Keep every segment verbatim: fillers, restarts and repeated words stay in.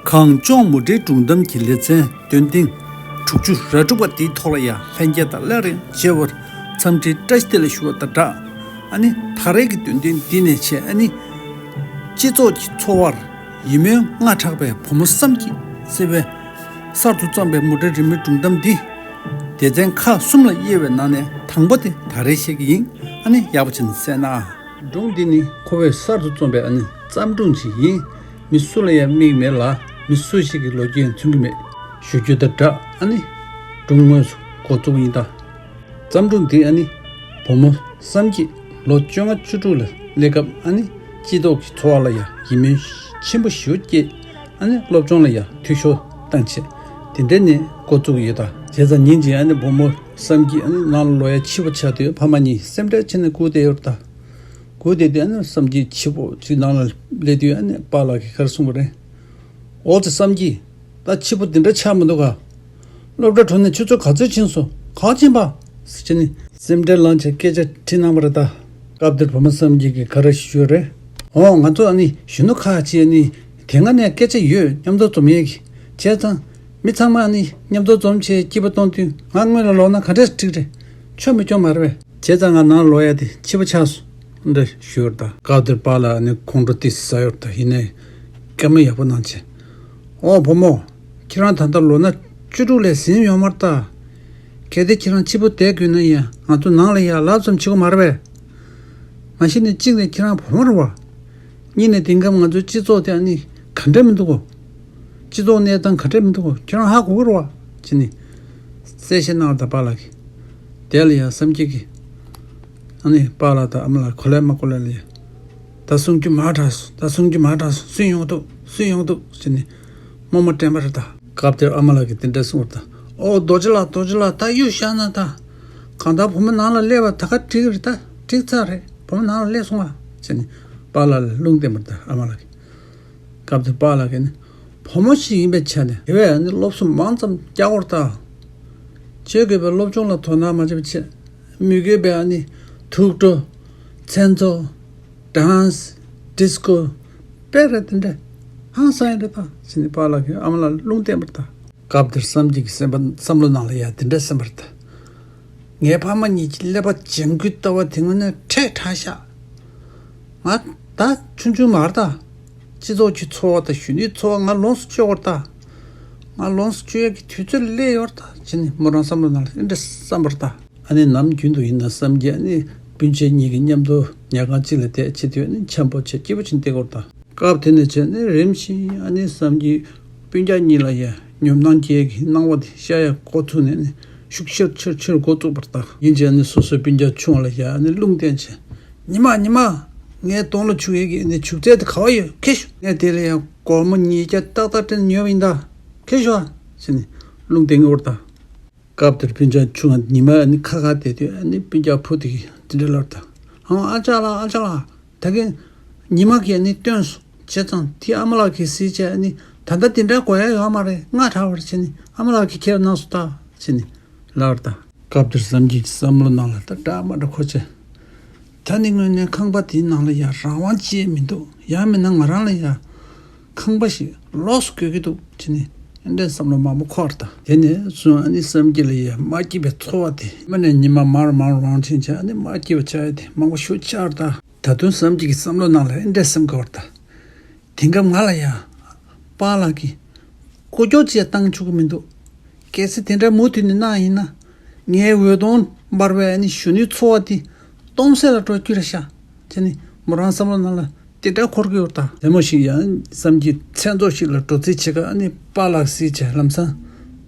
གངས་ལྗོངས་མུ་འབྲེལ་སྒྲུང་གཏམ་གྱི་ལེ་ཚན་འདོན་ཐེངས་དྲུག་ཅུ་རེ་དྲུག་པ་དེའི་ཐོག་ལ་ཡང་ལྷན་རྒྱས་དང་སླད་རིང་མཇལ་བར་འཚམས་འདྲིའི་བཀྲ་ཤིས་བདེ་ལེགས་ཞུ་བ་དང་སྦྲགས། ཨ་ནི་ད་རེས་ཀྱི་འདོན་ཐེངས་འདི་ནས་བྱས། ཨ་ནི་སྤྱི་ཚོགས་ཀྱི་འཚོ་བར་ཡིད་སྨོན་སྔ་དྲགས་པའི་བུ་མོ་བསམ་སྐྱིད་ཟེར་བའི་གསར་དུ་བརྩམས་པའི་མུ་འབྲེལ་རི་མོའི་སྒྲུང་གཏམ་འདི་སྡེ་ཚན་ཁག་གསུམ་ལ་དབྱེ་བའི་ནང་ནས་དང་པོ་དེ་ད་རེས་བཤད་ཀྱི་ཡིན། ཨ་ནི་ཡག་པོ་བྱས་ནས་གསན་ན། སྒྲུང་འདི་ནི་ཁོ་བོས་གསར་དུ་རྩོམ་པའི་ཨ་ནི་བརྩམས་སྒྲུང་ཅིག་ཡིན། མི་སུ་ལ་ཡང་དམིགས་མེད་ལ། མི་སུ་ཞིག་གི་ལོ་རྒྱུས་ཡང་མཚོན་གྱི་མེད། ཞུ་རྒྱུ་དང་སྦྲགས། ཨ་ནི་སྒྲུང་དངོས་སུ་འགོ་བཙུགས་ཡིན་ད། བརྩམས་སྒྲུང་འདི་ཨ་ནི་བུ་མོ་བསམ་སྐྱིད་ལོ་བཅོ་ལྔ་བཅུ་དྲུག་ལ་སླེབས་སྐབས། ཨ་ནི་སྤྱི་ཚོགས་ཀྱི་འཚོ་བ་ལ་ཡང་ཡིད་སྨོན་ཆེན་པོ་ཞེ་པོ་སྐྱེས། ཨ་ནི་སློབ་སྦྱོང་ལ་ཡང་འཐུས་ཤོར་བཏང་བྱས། དེ་འདྲ་ནས་འགོ་བཙུགས་ཡོད་ད། བྱས་ཙང་ཉིན་གཅིག་ཨ་ནི་བུ་མོ་བསམ་སྐྱིད་ཨ་ནི་ནང་ལ་ལོག་ཡ་འཕྱི་པོ་ཆགས་དུས། ཕ་མ་གཉིས་སེམས་ཁྲལ་བྱས་ནས་སྒུག་བསྡད་ཡོད་ད། སྒུག་བསྡད་དུས་ཨ་ནི་བསམ་སྐྱིད་འཕྱི་པོ་ཅིག་ནང་ལ་སླེབས་དུས། ཨ་ནི་པཱ་ལགས་ཀྱིས་ག་རེ་གསུངས་པ་རེད། འོ་ཙི་བསམ་སྐྱིད། ད་འཕྱི་པོ་འདི་འདྲ་ཆགས་མི་འདུག་ག་སློབ་གྲྭ་གྲོལ་ནས་ཆུ་ཚོད་ག་ཚོད་ཕྱིན་སོང་། ག་པར་ཕྱིན་པ། ཟེར་བྱས་ནས་སེམས་ཁྲལ་ལངས་བྱས་སྐད་ཆ་དྲིས་གནང་བ་རེད་ད། སྐབས་དེར་བུ་མོ་བསམ་སྐྱིད་ཀྱིས་ག་རེ་ཞུས་རེད། འོ་ང་ཚོ་ཨ་ནི་གཞོན་ནུ་ཁག་ཅིག་ཨ་ནི་དེ་སྔ་ནས་སྐད་ཆ་ཡོད། མཉམ་དུ་འཛོམས་ཡས་ཀྱི། བྱས་ཙང་མི་ཚང་མ་ཨ་ནི་མཉམ་དུ་འཛོམས་བྱས་སྐྱིད་པོ་གཏོང་དུས། ང་སྔོན་ལ་ལོག་ན་ག་འདྲས་འགྲིག་རེད། ཆོ་མི་ཆོ་མ་རེད་པས། བྱས་ཙང་ང་ནང་ལོག་ཡ་དེ་འཕྱི་པོ་ཆགས་སོང་། འདྲ་ཞུས་པ་རེད་ད། སྐབས་དེར་པཱ་ལགས་ནི་ཁོང་ཁྲོ་ཏོག་ཙམ་ཟ་ཡོད་ད། ཡིན་ནའི་བཀའ་མོལ་ཡག་པོ་གནང་བྱས། ཨོ་བུ་མོ། ཁྱེད་རང་ད་ལྟ་ལོ་ན་བཅུ་དྲུག་ལས་ཟིན་ཡོད་མ་རེད་ད། གལ་ཏེ་ཁྱེད་རང་འཕྱི་པོ་བསྡད་དགོས་ན་ཡང་ང་ཚོ་ནང་ལ་ཡར་ལབ་ཙམ་བྱེད་དགོས་མ་རེད་པས། མ་གཞི་ནས་གཅིག་ནས་ཁྱེད་རང་བུ་མོ་རེད་པ། གཉིས་ནས་དེང་སྐབས་ང་ཚོའི་སྤྱི་ཚོགས་དེ་ཨ་ནི་ག་འདྲ་མི་འདུག་གོ། སྤྱི་ཚོགས་གནས་སྟངས་ག་འདྲ་མི་འདུག་གོ། ཁྱེད་རང་ཧ་གོ་གི་རེད་པ། བྱས་ནས་གསལ་བཤད་གནང་བ་དང་པཱ་ལགས་ཀྱིས། དེ་ལ་ཡང་བསམ་སྐྱིད་ཀྱིས་ཨ་ནི་པཱ་ལགས་དང་ཨ་མ་ལགས་གོ་ལེ་མ་གོ་ལེ་ལ་ཡང་། ད་གསུང་རྒྱུ་མང་དྲགས་སོང་། ད་གསུང་རྒྱུ་མང་དྲགས་སོང་། སུན་ཡོང་གི་འདུག་སུན་ཡོང་གི་འདུག་བྱས་ནས་རྨོ་མོ་དྲན་པ་རེད་ད། སྐབས་དེར་ཨ་མ་ལགས་ཀྱིས་དེ་འདྲ་གསུངས་པ་རེད་ད། ཨོ་རྡོ་རྗེ་ལགས། རྡོ་རྗེ་ལགས། ད་གཡུག་བཞག་ན་ད། གང་ལྟར་བུ་མོ་ནང་ལ་སླེབས་པ་ད་ག་འགྲིག་རེད་ད། འགྲིག་ཚར་རེད། བུ་མོ་ནང་ལ་སླེབས་སོང་བ། བྱས་ནས་པཱ་ལགས་ལ་རླུང་བསྟན་པ་རེད་ད་ཨ་མ་ལགས་ཀྱིས། སྐབས་དེར་པཱ་ལགས་ཀྱིས་ནི། བུ་མོ་ཞིག་ཡིན་པའི་ཆ་ནས་དེ་བས་ནི་སློབ་གསོ་མང་ཙམ་རྒྱག་དགོས་རེད་ད། བྱེད་དགོས་པའི་སློབ་སྦྱོང་ལ་དོ་སྣང་མ་བྱེད་པ་བྱས། མི་དགོས་པའི་ཨ་ནི་ཐུགས་སྤྲོ། མཚན་ཚོགས། ཌན་སི། ཌི་སི་ཀོ། དཔེ་རེད་དེ་འདྲ། ཧང་སང་ཡ་རེད་ད། བྱས་ནས་པཱ་ལགས་ཀྱིས་ཨ་མ་ལགས་ལ་རླུང་བསྟན་པ་རེད་ད། སྐབས་དེར་བསམ་སྐྱིད་ཀྱི་སེམས་པ་བསམ་བློ་ནང་ལ་ཡ་དེ་འདྲ་སེམས་པ་རེད་ད། ངའི་ཕ་མ་གཉིས་ཀྱི་ཀླད་པ་ལྗང་ཁུའི་ལྟ་བ་དེ་དངོས་གནས་ཁྲག་དྲག་ཤག་ང་ད་ཆུང་ཆུང་མ་རེད་ད། སྤྱི་ཚོགས་ཀྱི་འཚོ་བ་དང་གཞོན་ནུའི་འཚོ་བ་ང་ལོངས་སུ་སྤྱོད་དགོས་རེད་ད། ང་ལོངས་སུ་སྤྱོད་ཡག་གི་དུས་ཚོད་སླེབས་ཡོད་རེད་ད། བྱས་ནས་མོ་རང་བསམ་བློ་ནང་ལ་འདི་འདྲ་བསམ་པ་རེད་ད། ཨ་ནི་ནམ་རྒྱུན་དུ་ཡིན་ན་བསམ་སྐྱིད་ཨ་ནི་སྤུན་མཆེད་གཉིས་ཀྱིས་མཉམ་དུ་ཉལ་ཁང་གཅིག་ལ་བསྡད་བྱེད་དུས། ཨ་ནི་འཆམ་པོ་བྱས་སྐྱིད་པོ་བྱས་བསྡད་ཀྱི་ཡོད་རེད་ད། སྐབས་དེ་ནས་བྱས་ནས་རིམ་བཞིན་ཨ་ནི་བསམ་སྐྱིད་སྤུན་ཀྱག་གཉིས་ལ་ཡ་ཉོབ་སྣང་སྐྱེ་གི་སྣང་བ་དེ་ཤར་ཡ་འགོ་ཚུགས་ནས་ནི་ཤུགས་ཆེར་ཆེར་ཆེར་འགོ་བཙུགས་པ་རེད་ད། ཡིན་ཕྱིན་ཨ་ནི་སོ་སོའི་སྤུན་ཀྱག་ཆུང་བ་ལ་ཡ་ཨ་ནི་རླུང་བསྟན་བྱས། ཉི་མ། ཉི་མ། ངའི་གདོང་ལ་བྱུག་ཡས་ཀྱི་ནི་བྱུག་རྫས་དེ་ག་པར་ཡོད། ཁྱེར་ཤོག་ངས་དེ་ལ་ཡང་སྒོར་མོ་ཉིས་བརྒྱ་ཏག་ཏག་སྤྲད་ནས་ཉོས་པ་ཡིན་ད། ཁྱེར་ཤོག་ཨ། ཟེར་ནས་རླུང་བསྟན་གྱི་ཡོད་རེད་ད། སྐབས་དེར་སྤུན་ཀྱག་ཆུང་བ་ཉི་མ་ཨ་ནི་ཁ་ཁ་བསྡད་དུས། ཨ་ནི་སྤུན་ཀྱག་བུ་དེ་གིས་དེ་འདྲ་ལབ་རེད་ད། ཧང་། ཨ་ཅག་ལགས། ཨ་ཅག་ལགས། ད་གིན་ཉི་མ་གིས་ཨ་ནི་བཏོན་སོང་། བྱས་ཙང་དེ་ཨ་མ་ལགས་ཀྱིས་གཟིགས་བྱས། ཨ་ནི་ད་ལྟ་དེ་འདྲ་དགོས་ཡ་ཡོད་མ་རེད། སྔ་དྲགས་པ་རེད། བྱས་ནས་ཨ་མ་ལགས་ཀྱིས་ཁྱེར་གནང་སོང་ད། བྱས་ནས་ལབ་རེད་ད། སྐབས་དེར་བསམ་སྐྱིད་ཀྱི་བསམ་བློ་ནང་ལ་ད་འདྲ་མ་འདྲ་འཁོར་བྱས། ད་ནི་དངོས་གནས་ཁང་པ་དེའི་ནང་ལ་ཡ་རང་དབང་ཅིག་མི་འདུག་ཡང་མིན་ན་ང་རང་ལ་ཡ་ཁང་པ་ཞིག་ལོགས་སུ་དགོས་ཀྱི་འདུག་བྱས་ནས་ཨེ་འདྲའི་བསམ་བློ་མང་པོ་འཁོར་ད། དེ་ནས་བཟུང་ཨ་ནི་བསམ་སྐྱིད་ལ་ཡ་མ་སྐྱིད་པའི་ཚོར་བ་དེ་མི་ནས་ཉི་མ་མར་མར་རང་ཕྱིན་བྱས། ཨ་ནི་མ་སྐྱིད་པ་ཆགས་ཡ་དེ་མང་པོ་ཞིག་ཆགས་རེད་ད། ད་དུང་བསམ་སྐྱིད་ཀྱི་བསམ་བློ་ནང་ལ་ཨེ་འདྲའི་སེམས་འཁོར་ད། དེང་སྐབས་ང་ལ་ཡ་པཱ་ལགས་ཀྱིས་སྐུ་སྐྱོར་ཅིག་བཏང་བཅུག་གི་མི་འདུག་གལ་སྲིད་དེ་འདྲ་མུ་མཐུད་ནས་གནང་ཡིན་ན། ངའི་འོད་སྟོང་འབར་བའི་ཨ་ནི་གཞོན་ནུའི་འཚོ་བ་འདི་སྟོང་ཟད་ལ་འགྲོ་རྒྱུ་རེད་ཤག་བྱས་ནས་མོ་རང་བསམ་བློ་ནང་ལ་དེ་འདྲ་འཁོར་གྱི་ཡོད་ད། རྗེས་མ་ཞིག་ཡང་བསམ་སྐྱིད་མཚན་ཚོགས་ཤིག་ལ་འགྲོ་རྩིས་བྱེད་སྐབས། ཨ་ནི་པཱ་ལགས་གཟིགས་བྱས་ལམ་སང་།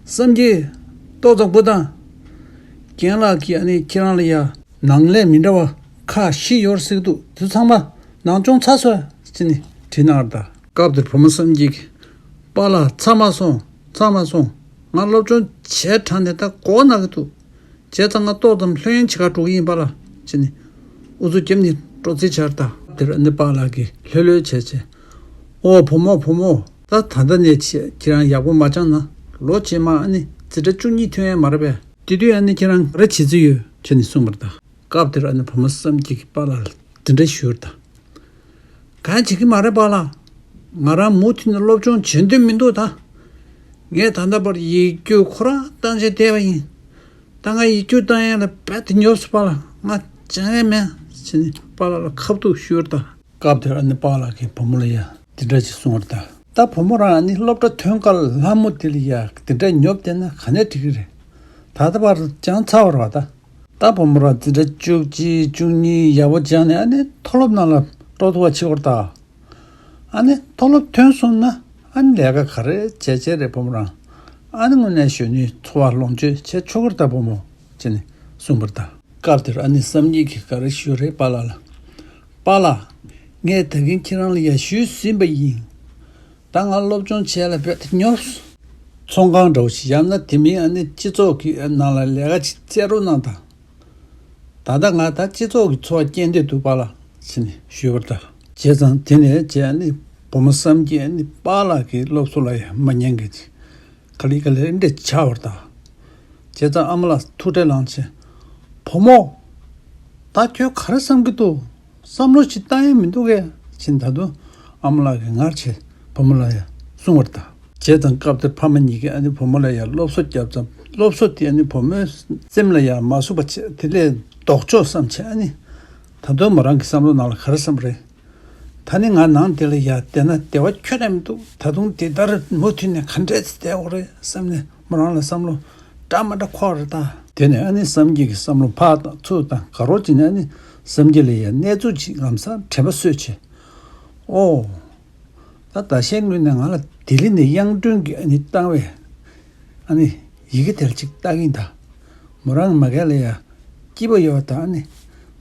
བསམ་སྐྱིད། ཏོག་ཙམ་སྒུག་དང་། རྒན་ལགས་ཀྱིས་ཨ་ནི་ཁྱེད་རང་ལ་ཡ་ནང་ལས་མི་འདྲ་བ་ཁག་བཞི་ཡོད་རེད་ཟེར་གྱི་འདུག་དེ་ཚང་མ་ནང་སྦྱོང་ཚར་སོང་ཟེར་ནས་དྲིས་གནང་བ་རེད་ད། སྐབས་དེར་བུ་མོ་བསམ་སྐྱིད་ཀྱིས། པཱ་ལགས། ཚར་མ་སོང་། ཚར་མ་སོང་། ང་སློབ་སྦྱོང་བྱས་དྲགས་ནས་ད་མགོ་ན་གི་འདུག་བྱས་ཙང་ང་ཏོག་ཙམ་ལྷོད་གཡེང་བྱེད་གར་འགྲོ་གི་ཡིན་པཱ་ལགས། བྱས་ནས་ཨུ་ཚུགས་བརྒྱབ་ནས་འགྲོ་རྩིས་བྱས་རེད་ད། དེར་ཨ་ནི་པཱ་ལགས་ཀྱིས་ལྷོད་ལྷོད་བྱས་བྱས། ཨོ་བུ་མོ། བུ་མོ། ད་ད་ལྟ་ནས་བྱས་ཁྱེད་རང་ཡག་པོ་མ་སྦྱངས་ན་ལོ་རྗེས་མ་ཨ་ནི་འཛིན་གྲྭ་བཅུ་གཉིས་ཐོན་ཡས་མ་རེད་པས། དེ་དུས་ཨ་ནི་ཁྱེད་རང་ག་རེ་བྱེད་རྩིས་ཡོད་བྱས་ནས་གསུངས་པ་རེད་ད། སྐབས་དེར་ཨ་ནི་བུ་མོ་བསམ་སྐྱིད་ཀྱིས་པཱ་ལགས་ལ་འདི་འདྲ་ཞུས་རེད་ད། གང་ཡང་བྱེད་ཀྱི་མ་རེད་པཱ་ལགས། ང་རང་མུ་མཐུད་ནས་སློབ་སྦྱོང་བྱེད་འདོད་མི་འདུག་ད། ངས་ད་ལྟ་བར་ཡིག་རྒྱུགས་ཁོ་རང་བཏང་བྱས་བསྡད་པ་ཡིན། ད་ང་ཡིག་རྒྱུགས་བཏང་ཡས་ལ་རྦད་དེ་ཉོབ་སོང་། པཱ་ལགས། ང་སྦྱང་ཡས་མེད་ཟེར་ནས་པཱ་ལགས་ལ་ཁ་ཐུག་ཞུས་པ་རེད་ད། སྐབས་དེར་ཨ་ནི་པཱ་ལགས་ཀྱིས་བུ་མོ་ལ་ཡ་འདི་འདྲ་ཅིག་གསུངས་པ་རེད་ད། ད་བུ་མོ་རང་ཨ་ནི་སློབ་གྲྭ་ཐོན་ཁར་ལྷ་མོ་དེ་ལ་ཡ་འདི་འདྲ་ཉོབ་བསྡད་ན་ག་ནས་འགྲིག་གི་རེད། ད་ལྟ་བར་སྦྱངས་ཚར་བ་རེད་པ་ད། ད་བུ་མོ་རང་འཛིན་གྲྭ་བཅུ་གཅིག་བཅུ་གཉིས་ཡག་པོ་སྦྱངས་ནས་ཨ་ནི་མཐོ་སློབ་ནང་ལ་འགྲོ་ཐུབ་པ་བྱེད་དགོས་རེད་ད། ཨ་ནི་མཐོ་སློབ་ཐོན་སོང་ན་ཨ་ནི་ལས་ཀ་ག་རེ་བྱས་བྱས་རེད་བུ་མོ་རང་། ཨ་ནི་དངོས་གནས་གཞོན་ནུའི་འཚོ་བ་ལོངས་སྤྱོད་བྱས་ཆོག་གི་རེད་ད་བུ་མོ་ཟེར་ནས་གསུངས་པ་རེད་ད། སྐབས་དེར་ཨ་ནི་བསམ་རྒྱས་ཀྱིས་ག་རེ་ཞུས་རེད་པཱ་ལགས་ལ། པཱ་ལགས། ངས་ད་གིན་ཁྱེད་རང་ལ་ཡ་ཞུས་ཟིན་པ་ཡིན། ད་ང་སློབ་སྦྱོང་བྱས་ལ་རྦད་དེ་ཉོབ་སོང་། ཚོང་ཁང་འདྲ་བོ་ཞིག་ཡང་ན་དེ་མིན་ཨ་ནི་སྤྱི་ཚོགས་ཀྱི་ནང་ལ་ལས་ཀ་ཅིག་བཙལ་རོགས་གནང་དང་། ད་ལྟ་ང་ད་སྤྱི་ཚོགས་ཀྱི་འཚོ་བ་སྐྱེལ་འདོད་འདུག་པཱ་ལགས་ཟེར་ནས་ཞུས་པ་རེད་ད། བྱས་ཙང་དེ་ནས་བྱས་ཨ་ནི་བུ་མོ་བསམ་རྒྱས་ཨ་ནི་པཱ་ལགས་ཀྱི་སློབ་གསོ་ལ་ཡང་མ་ཉན་མཁན་ཅིག་ག་ལེ་ག་ལེ་འདྲ་ཆགས་པ་རེད་ད། བྱས་ཙང་ཨ་མ་ལགས་ཐུགས་ཁྲལ་ལངས་བྱས། བུ་མོ། ད་ཁྱོད་ག་རེ་བསམ་གྱི་འདུག་བསམ་བློ་ཞིག་བཏང་ཡས་མི་འདུག་གས་ཟེར་ད་དུང་ཨ་མ་ལགས་ཀྱིས་ངར་བྱས་བུ་མོ་ལ་ཡང་གསུངས་པ་རེད་ད། བྱས་ཙང་སྐབས་དེར་ཕ་མ་གཉིས་ཀྱིས་ཨ་ནི་བུ་མོ་ལ་ཡང་སློབ་གསོ་བརྒྱབ་ཙང་སློབ་གསོ་དེ་ཨ་ནི་བུ་མོའི་སེམས་ལ་ཡང་མ་ཟུག་པ་བྱས། དེ་ལས་ལྡོག་ཕྱོགས་བསམ་བྱས། ཨ་ནི་ད་དུང་མོ་རང་གི་བསམ་བློ་ནང་ལ་ག་རེ་བསམ་རེད། ད་ནི་ང་ནང་དེ་ལ་ཡ་བསྡད་ན་བདེ་བ་ཁྱོན་ནས་མི་འདུག་ད་དུང་དེ་ལྟར་མུ་མཐུད་ནས་ག་འདྲས་བསྡད་དགོས་རེད་བསམ་ནས་མོ་རང་ལ་བསམ་བློ་འདྲ་མ་འདྲ་འཁོར་བ་རེད་ད། དེ་ནས་ཨ་ནི་བསམ་རྒྱས་ཀྱི་བསམ་བློ་ཕར་དང་ཚུར་དང་ག་རེ་བྱས་ནས་ཨ་ནི་བསམ་རྒྱས་ལ་ཡ་གནས་ཚུལ་ཅིག་ལམ་སང་དྲན་པ་གསོས་བྱས། ཨོ། ད་ད་ཤའི་ངོས་ནས་ང་ལ་ལྡི་ལི་ནས་དབྱངས་སྒྲོན་གྱིས་ཨ་ནི་བཏང་བའི་ཨ་ནི་ཡི་གེ་དེར་ཅིག་ལྟ་གིན་ད། མོ་རང་མ་གལ་ལ་ཡ་སྐྱིད་པོ་ཡོད་པ་དང་ཨ་ནི་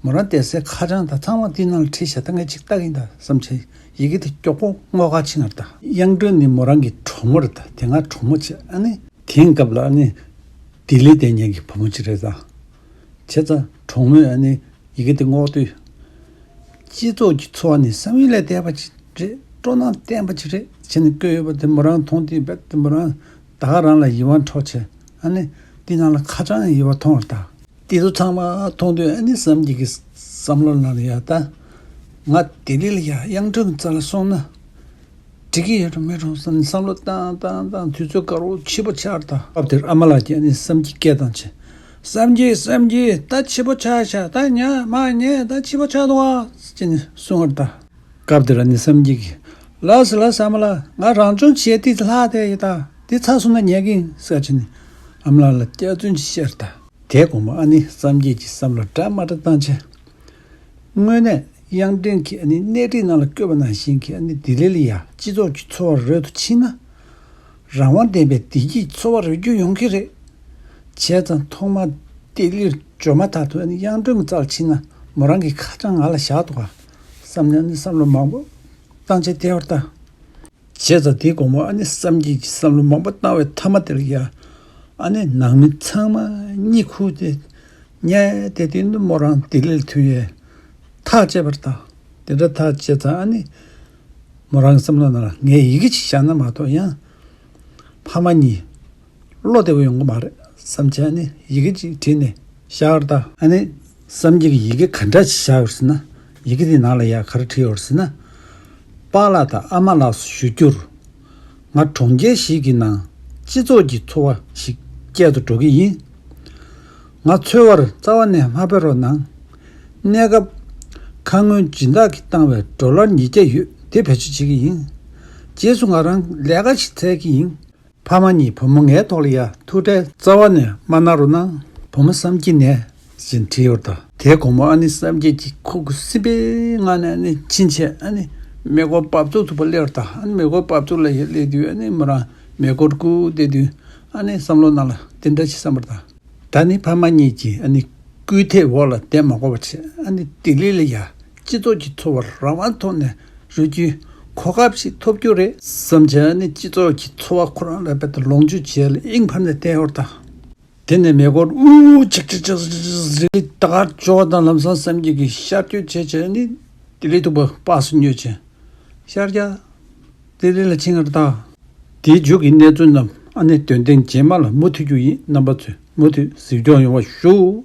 མོ་རང་བསྡད་སའི་ཁ་བྱང་དང་ཚང་མ་དེའི་ནང་ལ་བྲིས་བཞག་ད་ངས་ཅིག་ལྟ་གིན་ད་བསམ་བྱས་ཡི་གེ་དེ་མགྱོགས་པོ་བསྔོག་ག་ཕྱིན་པ་རེད་ད། དབྱངས་སྒྲོན་ནི་མོ་རང་གི་གྲོགས་མོ་རེད་ད། དེ་སྔ་གྲོགས་མོ་བྱས་ཨ་ནི། དེང་སྐབས་ལ་ཨ་ནི་ལྡི་ལི་བསྡད་མཁན་གྱི་བུ་མོ་ཅིག་རེད་ད། བྱས་ཙང་གྲོགས་མོས་ཨ་ནི་ཡི་གེ་དེ་བསྔོག་དུས། སྤྱི་ཚོགས་ཀྱི་འཚོ་བ་ནི་བསམ་ཡུལ་ལས་འདས་པ་ཅིག་རེད། སྤྲོ་སྣང་བརྟན་པ་ཅིག་རེད་ཅེས་ནས་བཀོད་ཡོད་པ་དེ་མོ་རང་མཐོང་དུས་རྦད་དེ་མོ་རང་ད་ག་རང་ལ་ཡིད་དབང་འཕྲོག་བྱས་ཨ་ནི་དེ་ནང་ལ་ཁ་བྱང་ཡིན་པ་མཐོང་བ་རེད་ད། དེ་ཚོ་ཚང་མ་མཐོང་དུས་ཨ་ནི་བསམ་རྒྱས་ཀྱི་བསམ་བློ་ནང་ལ་ཡ་ད། ང་ལྡི་ལི་ལ་ཡ་དབྱངས་སྒྲོན་རྩ་ལ་སོང་ན། འགྲིག་གི་ཡོད་རུང་མེད་རུང་བསམ་བསམ་བློ་བཏང་བཏང་བཏང་དུས་ཚོད་དཀར་པོ་ཕྱི་པོ་ཆགས་ད། སྐབས་དེར་ཨ་མ་ལགས་ཀྱིས་ཨ་ནི་བསམ་རྒྱས་སྐད་བཏང་བྱས། བསམ་རྒྱས་བསམ་རྒྱས་ད་ཕྱི་པོ་ཆགས་ཤག་ད་ཉལ་མ་ཉལ་ད་ཕྱི་པོ་ཆགས་འདུག་ཨ་ཅེས་ནས་གསུངས་པ་རེད་ད། སྐབས་དེར་ཨ་ནི་བསམ་རྒྱས་ཀྱིས་ལགས་སོ་ལགས་སོ་ཨ་མ་ལགས་ང་རང་སྦྱོང་བྱས་ཏེ་ལྷག་བསྡད་ཡོད་ད། འདི་ཚར་སོང་ན་ཉལ་གི་ཡིན་ཟེར་བྱས་ནས་ཨ་མ་ལགས་ལ་སྐྱག་རྫུན་ཅིག་བཤད་རེད་ད། དེ་དགོང་མོ་ཨ་ནི་བསམ་རྒྱས་ཀྱིས་བསམ་བློ་འདྲ་མ་འདྲ་བཏང་བྱས། དངོས་གནས་དབྱངས་སྒྲོན་གྱིས་ཨ་ནི་གནས་རིས་ནང་ལ་བཀོད་པ་ནང་བཞིན་གྱི་ཨ་ནི་ལྡི་ལི་ལ་ཡ་སྤྱི་ཚོགས་ཀྱི་འཚོ་བ་རོལ་དུ་ཕྱིན་ན། རང་དབང་ལྡན་པའི་བདེ་སྐྱིད་འཚོ་བ་རོལ་རྒྱུ་ཡོང་གི་རེད། བྱས་ཙང་ཐོག་མར་ལྡི་ལིར་འབྱོར་མ་ཐག་ཏུ་ཨ་ནི་དབྱངས་སྒྲོན་གྱི་རྩར་ཕྱིན་ན་མོ་རང་གི་ཁ་བྱང་ང་ལ་བཞག་འདུག་ག་བསམ་ནས་ཨ་ནི་བསམ་བློ་མང་པོ་བཏང་བྱས་བསྡད་པ་རེད་ད། བྱས་ཙང་དེའི་དགོང་མོ་ཨ་ནི་བསམ་རྒྱས་ཀྱིས་བསམ་བློ་མང་པོ་བཏང་བའི་མཐའ་མ་དེར་ཡ། ཨ་ནི་ནང་མི་ཚང་མ་གཉིད་ཁུག་སྟེ་ཉལ་བསྡད་དུས་ནི་མོ་རང་ལྡི་ལིར་ཐོན་ཡས་ཐག་བཅད་པ་རེད་ད། དེ་འདྲ་ཐག་བཅད་ཙང་ཨ་ནི་མོ་རང་གི་བསམ་བློ་ནང་ལ་ངས་ཡི་གེ་ཅིག་བཞག་ན་མ་གཏོགས་ཡང་ཕ་མ་གཉིས་བློ་བདེ་པོ་ཡོང་གི་མ་རེད་བསམ་བྱས་ཨ་ནི་ཡི་གེ་ཅིག་བྲིས་ནས་བཞག་པ་རེད་ད། ཨ་ནི། བསམ་རྒྱས་ཀྱིས་ཡི་གེ་ག་འདྲ་ཞིག་བཞག་ཡོད་ཟེར་ན། ཡི་གེ་དེའི་ནང་ལ་ཡ་ག་རེ་བྲིས་ཡོད་ཟེར་ན། པཱ་ལགས་དང་ཨ་མ་ལགས་སུ་ཞུ་རྒྱུར། ང་གྲོང་ཁྱེར་ཞིག་གི་ནང་སྤྱི་ཚོགས་ཀྱི་འཚོ་བ་ཞིག་སྐྱེལ་དུ་འགྲོ་གི་ཡིན། ང་འཚོལ་བར་རྩ་བ་ནས་མ་ཕེབས་རོགས་གནང་། གནས་སྐབས་ཁ་སྔོན་སྦྱིན་བདག་གིས་བཏང་བའི་ཌོ་ལར་ཉིས་བརྒྱ་ཡོད་དེ་བེད་སྤྱོད་བྱེད་ཀྱི་ཡིན། རྗེས་སུ་ང་རང་ལས་ཀ་ཞིག་འཚོལ་གྱི་ཡིན། ཕ་མ་གཉིས་བུ་མོ་ངའི་ཐོག་ལ་ཡ་ཐུགས་ཁྲལ་རྩ་བ་ནས་མ་གནང་རོགས་གནང་། བུ་མོ་བསམ་སྐྱིད་ནས་ཅེས་བྲིས་ཡོད་རེད་ད། དེའི་དགོང་མོ་ཨ་ནི་བསམ་སྐྱིད་ཀྱིས་ཁུ་ཁུ་སིམ་པའི་ངང་ནས་ཨ་ནི་ཕྱིན་བྱས་ཨ་ནི་མེ་འཁོར་འབབ་ཚུགས་ཐུབ་པ་སླེབས་པ་རེད་ད། ཨ་ནི་མེ་འཁོར་འབབ་ཚུགས་ལ་ཡ་སླེབས་དུས་ཨ་ནི་མོ་རང་མེ་འཁོར་སྒུག་བསྡད་དུས་ཨ་ནི་བསམ་བློ་ནང་ལ་དེ་འདྲ་ཞིག་བསམ་པ་རེད་ད། ད་ནི་ཕ་མ་གཉིས་ཀྱིས་ཨ་ནི་སྐུལ་འདེད་འོག་ལ་བསྡད་མ་དགོས་པ་བྱས་ཨ་ནི་ལྡི་ལི་ལ་ཡ་སྤྱི་ཚོགས་ཀྱི་འཚོ་བར་རང་དབང་ཐོག་ནས་རོལ་རྒྱུའི་གོ་སྐབས་ཤིག་ཐོབ་རྒྱུ་རེད་བསམ་བྱས་ཨ་ནི་སྤྱི་ཚོགས་ཀྱི་འཚོ་བ་ཁོ་རང་ལ་རྦད་དེ་ལོངས་སྤྱོད་བྱས་ལ་དབྱིངས་འཕར་ནས་བསྡད་ཡོད་རེད་ད། དེ་ནས་མེ་འཁོར་ཨུ་ཅིག་ཅིག་ཅིག་ཅིག་རི་ལི་ད་གར་འབྱོར་བ་དང་ལམ་སང་བསམ་སྐྱིད་ཀྱིས་ཤར་བསྐྱོད་བྱས་བྱས་ཨ་ནི་ལྡི་ལི་ཐུག་པ་པགས་སུ་ཉོས་བྱས་ཤར་རྒྱག་ལྡི་ལི་ལ་ཕྱིན་པ་རེད་ད། དེའི་མཇུག་གི་གནས་ཚུལ་རྣམས་ཨ་ནི་དོན་ཐེངས་རྗེས་མ་ལ་མུ་མཐུད་རྒྱུ་ཡིན། རྣམ་པ་ཚོས་མུ་མཐུད་གཟིགས་སྐྱོང་ཡོང་བ་ཞུ།